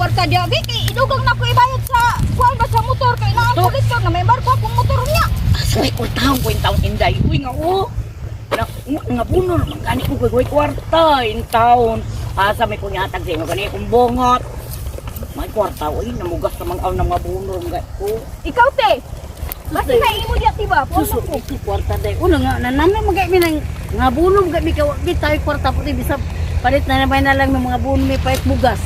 kwarta diya gi kay idugang na ko ibayad sa kuan ba sa motor kay naa ang kolektor na may barko akong motor niya. Asa may kwarta ko in taon inday. Uy nga oh. Na, nga puno naman gani ko kay kwarta in taon. Asa may kunyatag sa inyo gani kong bungot. May kwarta uy namugas ka mang aw ng mga bunor nga ko. Ikaw te. Basta na imo diya tiba. Suso, ito kwarta day. Una nga, nanana magay mi nang nga buno magay mi kawa di tayo kwarta puti bisag palit na naman na lang ng mga buno may palit bugas.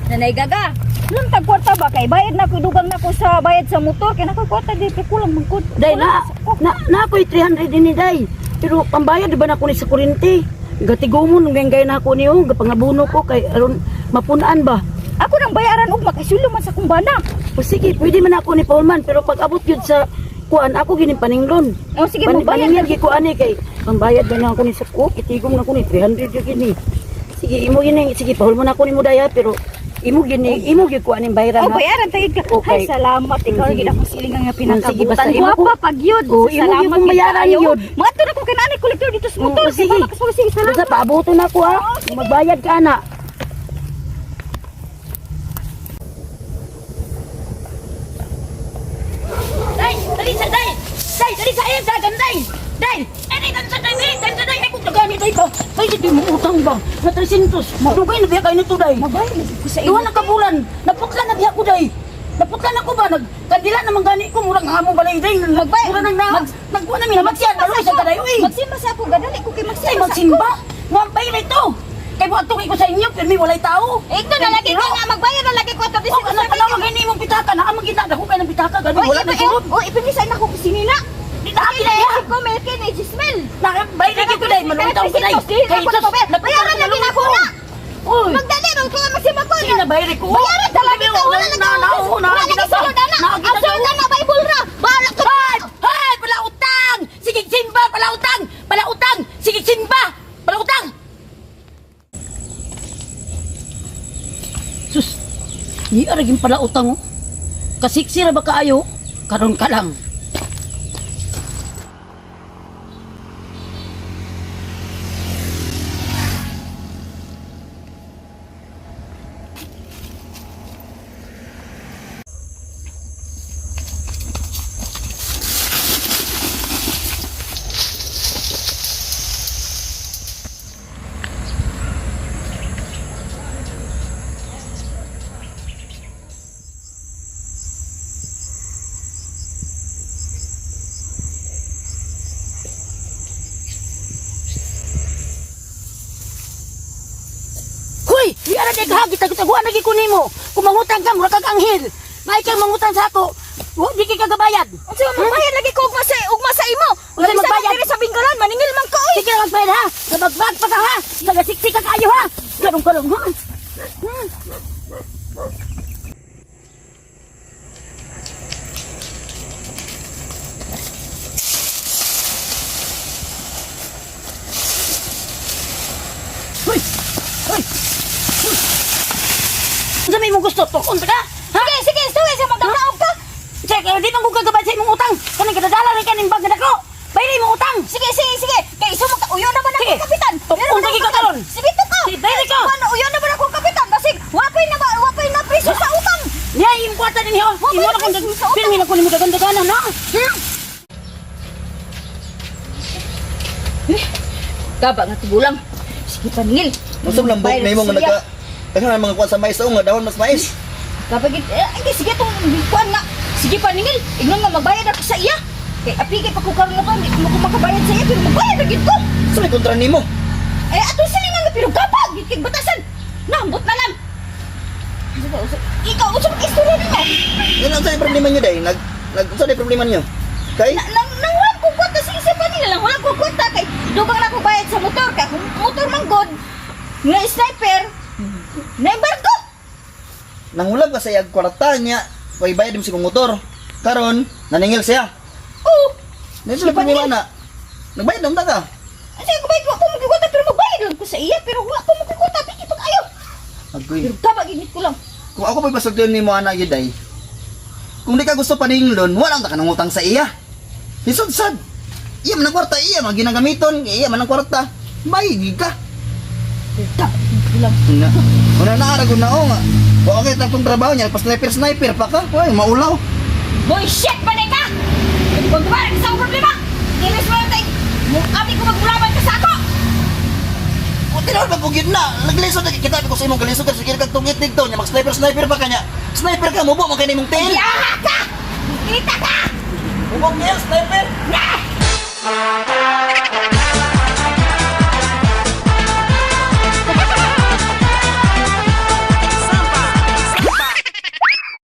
Nanay Gaga. Luntag kwarta ba kay bayad na ko idugang na ko sa bayad sa motor kay nako kwarta di kay kulang man ko. Day na na na ako'y 300 din ni day. Pero pambayad di ba na ako ni sa kuryente? Gatigumon gay na ako niyo, gapangabuno ko kay aron mapunaan ba. Ako nang bayaran ug makisulo man sa kong bana. O sige, pwede man ako ni Paulman pero pag abot yun sa kuan ako gini paninglon. O sige mo bayad. Paningil gi ko ani kay pambayad ba na ako ni sa ko itigom na ko ni 300 gyud gini. Sige imo gini, sige Paulman ako nimo daya pero imo gini, imo gyud ko aning bayaran. Oh, ha? bayaran tayo ka. Okay. Ay, salamat. Ikaw Sige. gid akong silingan nga Sige, basta pinakabutan. imo ko- Guwapa pag yun. Oh, imo gyud kong gid bayaran kaayo. yun. Mga na ko kinani kolektor dito sa motor. Oo, sige. Sige, sige, salamat. Basta paaboton ako ha. Magbayad ka na. Day, dali sa day. Day, dali sa ayun dagan day. Day, eh day dansa day, day, dansa day. Ay kung tagani day ba. Ay di mo utang ba? Na 300. Dugay na biya kayo nito day. Magbayad na gid ko sa imo. Duha na ka bulan. Naputla na biya ko day. Naputla na ko ba nag kandila naman gani ko murang hamo balay day. Magbayad. Murang nang na nagkuha na mi magsiyan balo sa kaday uy. Magsimba sa ako, gadali ko kay Ay, magsimba sa ako. magsimba! Wampay na ito! Kay buhat ko sa inyo, pero may walay tao. Eh, ito na lagi ka nga magbayad na lagi ko ato Oh, ano pala wag ini mong pitaka na amang gina dako kay ng pitaka gani Oy, wala na sulod. Oh, ipinisa na ko sinina. Di na Kay na ya. ko may kay ni Gismel. Na bay na ko dai manong taon ko dai. Kay sus, bayaran na gina ko na. Oy, Magdali man ko magsimba ko. sige na bayri ko. Bayaran talaga ka wala na na na na wala lagi sulod ana. Ang sulod ana Bible ra. Bahala ka. Hay, hay, pala utang. Sige simba, pala utang. Pala utang. Sige simba. Pala utang. Sus, ni aragin pala utang oh. Kasiksi ra ba kaayo? Karon ka lang. Hoy, di ara kay kahagi tagtaguan lagi ko nimo. Kung mangutang ka, mura kag anghel. May kang mangutang sa ako. Wa di kay kagabayad. Unsa man magbayad lagi ko ugma sa imo. Unsa Unsa magbayad? diri sa Binggalan maningil man ka oy. Sige na magbayad ha. Gabagbag pa ka ha. Nagasiksi ka kaayo ha. Karong karong ha. Hoy! Hoy! Hoy! Unsa may imong gusto? Tukon ta ka? Ha? Sige, sige, sige, sa magdadaog ka. Check, eh, di man ko kagabad sa imong utang. Kaning kadadala rin kaning bag na dako. Bayri imong utang. Sige, sige, sige. Kay sumok ka uyo naman Sige. ako kapitan. Tukon Uyo naman lagi ako, ka karon. kapitan. Sige to ka. Sige, dali ka. Ano uyo naman ako kapitan basig wapoy na ba wapoy na priso sa utang. Niya imong kwarta din ho. Wala Imo na kung pa sa utang. pirmi na ko nimo dagan-daganan na. Gaba nga tigulang. Sige paningil. Unsa man lambot na imong nga nagka Daghan na mga kuan sa mais nga dahon mas mais. Kapag eh, ay, sige tong kuan nga. Sige paningil, ingnon nga magbayad ako sa iya. Kay apigay pa ko karon na ba, hindi ko makabayad sa iya pero magbayad na gid ko. Unsa may kontra nimo? Eh ato sila nga pero kapag gid kay batasan. Nambot na lang. Ikaw unsa man istorya nimo? Yan unsa may problema niyo day? Nag nag unsa may problema niyo? Kay Na nang nang wala ko kwarta sige sa paningil lang wala ko kwarta kay dugang na ko bayad sa motor kay kung motor man god nga sniper na embargo. nanghulag ka sa iyang kwarta niya, way bayad mo sa imong motor. Karon naningil siya. Oh, Di sila problema na. Nagbayad na unta ka. Kasi ko bayad ko magkikota pero magbayad lang ko sa iya pero wala ko magkikota piki pag ayo. Agoy. Pero kabag init ko lang. Kung ako pa'y pasultihan nimo ana gyud day. Kung di ka gusto paninglon, wala unta ka nangutang sa iya. Lisod sad. Iya man ang kwarta, iya man ginagamiton, iya man ang kwarta. Bayad gyud ka. Pero kabag init ko lang. Na. Una na ara na nga. Wa kay tagtong trabaho niya, pa sniper sniper pa ka. Uy, maulaw. Boy, shit pa ka! Kung dumaan, isa akong problema! Ilis mo lang tayo! Kami ko magbulaban ka sa ako! O tinuod ba pugid na? Naglisod na kita ko sa imong galisod kasi kag tungit dito nya mag sniper sniper pa kanya. Sniper ka mubo man kay nimong tail. Yaha ka! Kita ka! Mubo tail sniper. Nah!